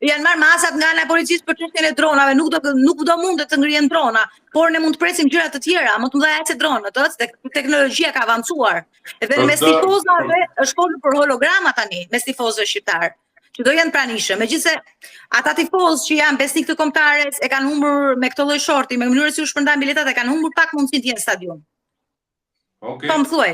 Janë marrë masat nga ana e policisë për çështjen e dronave, nuk do nuk do mundet të ngrihen drona, por ne mund të presim gjëra të tjera, më të mëdha se dronët, ëh, se teknologjia ka avancuar. Edhe mes tifozave është folur për holograma tani, mes tifozëve shqiptar, që do jenë pranishëm. Megjithëse ata tifozë që janë besnik të kombëtares e kanë humbur me këtë lloj shorti, me mënyrën si u shpërndan biletat e kanë humbur pak mundësinë të jenë në stadium. Okej. Po më thuaj.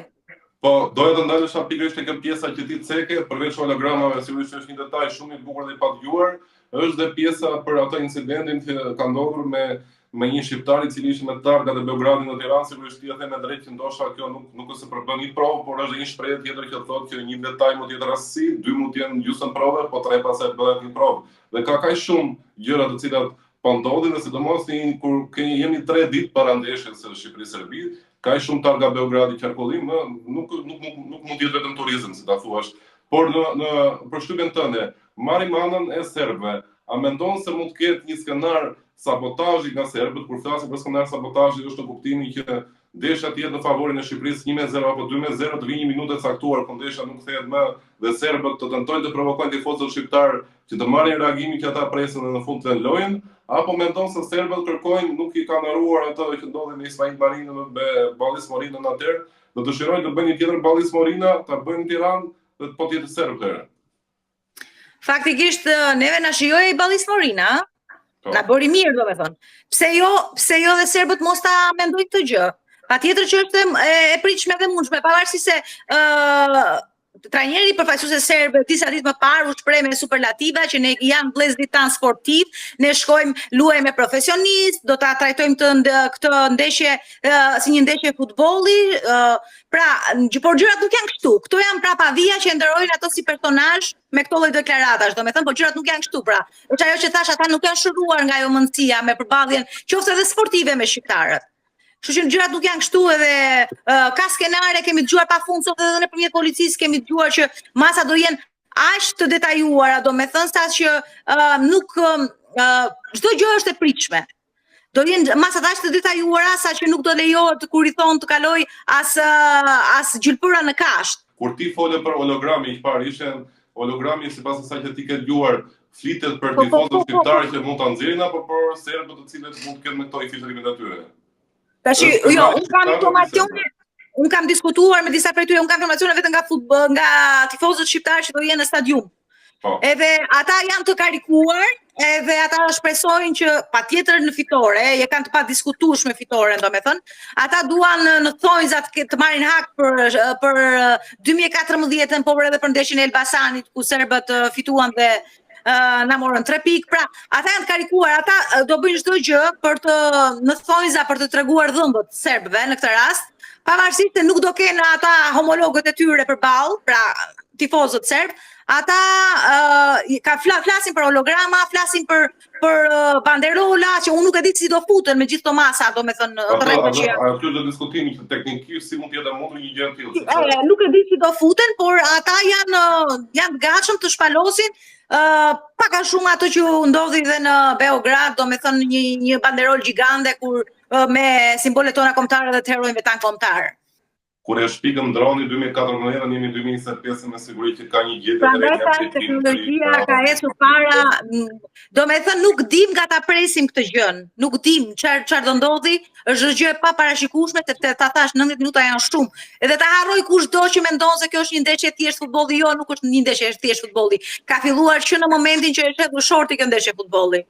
Po, doja të ndalesha pikërisht te kjo pjesa që ti ceke, përveç hologramave, sigurisht është një detaj shumë i bukur dhe i padëgjuar, është dhe pjesa për atë incidentin që ka ndodhur me me një shqiptar i cili ishte me targat e Beogradit në Tiranë, sigurisht ti e the me drejtë që ndoshta kjo nuk nuk është se përbën një provë, por është një shprehje tjetër që thotë që një detaj mund të jetë rastësi, dy mund të jenë gjysmë prove, po tre pastaj bëhet një provë. Dhe ka kaq shumë gjëra të cilat po ndodhin dhe sidomos një kur kemi jemi 3 ditë para ndeshjes së Shqipëri-Serbi, kaq shumë targa Beogradi qarkullim, ë, nuk nuk nuk nuk mund të jetë vetëm turizëm, si ta thuash. Por në në përshtypjen tënde, marrim anën e serbëve. A mendon se mund të ketë një skenar sabotazhi nga serbët, kur flasim për skenar sabotazhi është në kuptimin që ndeshja të jetë në favorin e Shqipërisë 1-0 apo 2-0, të vijë një minutë e caktuar ku ndeshja nuk kthehet më dhe serbët të tentojnë të provokojnë tifozët shqiptar që të marrin reagimin që ata presin dhe në fund të lënë lojën, apo mendon se serbët kërkojnë, nuk i kanë harruar atë që ndodhi me Ismail Marinën me Ballis Morinën atëherë, do dëshirojnë të bëjnë një tjetër Ballis Morina, ta bëjnë në Tiranë dhe po të jetë serb atëherë. Faktikisht neve na shijoi Ballis Morina, ë? Po. Na bëri mirë, domethënë. Pse jo, pse jo dhe serbët mos ta mendojnë këtë gjë? Patjetër që është e, e pritshme dhe mundshme, pavarësisht se ë trajneri i përfaqësueses serbe disa ditë më parë u shpreh me superlativa që ne janë vëllezërit tanë sportiv, ne shkojmë luajmë me profesionistë, do ta trajtojmë këtë ndë, këtë ndeshje uh, si një ndeshje futbolli, uh, pra, por gjërat nuk janë kështu. Këto janë prapavija që e nderojnë ato si personazh me këto lloj deklaratash, domethënë, por gjërat nuk janë kështu, pra. Është ajo që thash, ata nuk janë shëruar nga ajo mendësia me përballjen, qoftë edhe sportive me shqiptarët. Kështu që gjërat nuk janë kështu edhe uh, ka skenare, kemi dëgjuar pafund sot edhe nëpërmjet policisë kemi dëgjuar që masa do jenë aq të detajuara, domethënë sa që uh, nuk uh, çdo gjë është e pritshme. Do jenë masat aq të detajuara sa që nuk do lejohet kur i thon të kaloj as as gjilpëra në kashtë. Kur ti fole për hologramin i parë ishte hologrami sipas asaj që ti ke dëgjuar, flitet për po, po, tifozët po, po, shqiptarë që mund ta nxjerrin apo për serbët të cilët mund të kenë me këto infiltrimet e tyre? Tash jo, unë kam informacione, unë kam diskutuar me disa prej tyre, unë kam informacione vetëm nga futboll, nga tifozët shqiptarë që do jenë në stadium. Po. Edhe ata janë të karikuar, edhe ata shpresojnë që patjetër në fitore, e kanë të padiskutueshme fitoren, domethënë, ata duan në, në thonjza të, të marrin hak për për 2014-ën, por edhe për ndeshjen e Elbasanit ku serbët fituan dhe uh, na morën 3 pikë. Pra, ata janë të karikuar, ata do bëjnë çdo gjë për të në thonjza për të treguar dhëmbët serbëve në këtë rast, pavarësisht se nuk do kenë ata homologët e tyre përballë, pra tifozët serb, ata uh, ka fla, flasin për holograma, flasin për për uh, banderola që unë nuk e di si do futen me gjithë këto masa, domethënë të rrepta që janë. Aty do diskutimi që teknikisht si mund të jetë e mundur një gjë e tillë. E, nuk e di si do futen, por ata janë janë të gatshëm të shpalosin uh, pak a shumë ato që ndodhi dhe në Beograd, domethënë një një banderol gjigande kur uh, me simbolet tona kombëtare dhe të heronjve tanë kombëtar. Kur e shpikëm dronin 2014 në jemi 2025 me siguri që ka një gjetje të re. Prandaj teknologjia ka ecur para, domethënë nuk dim nga ta presim këtë gjën, nuk dim çfarë çfarë do ndodhi, është gjë e paparashikueshme sepse ta thash 90 minuta janë shumë. Edhe ta harroj kushdo që mendon se kjo është një ndeshje thjesht futbolli, jo, nuk është një ndeshje thjesht futbolli. Ka filluar që në momentin që është hedhur shorti kjo ndeshje futbolli.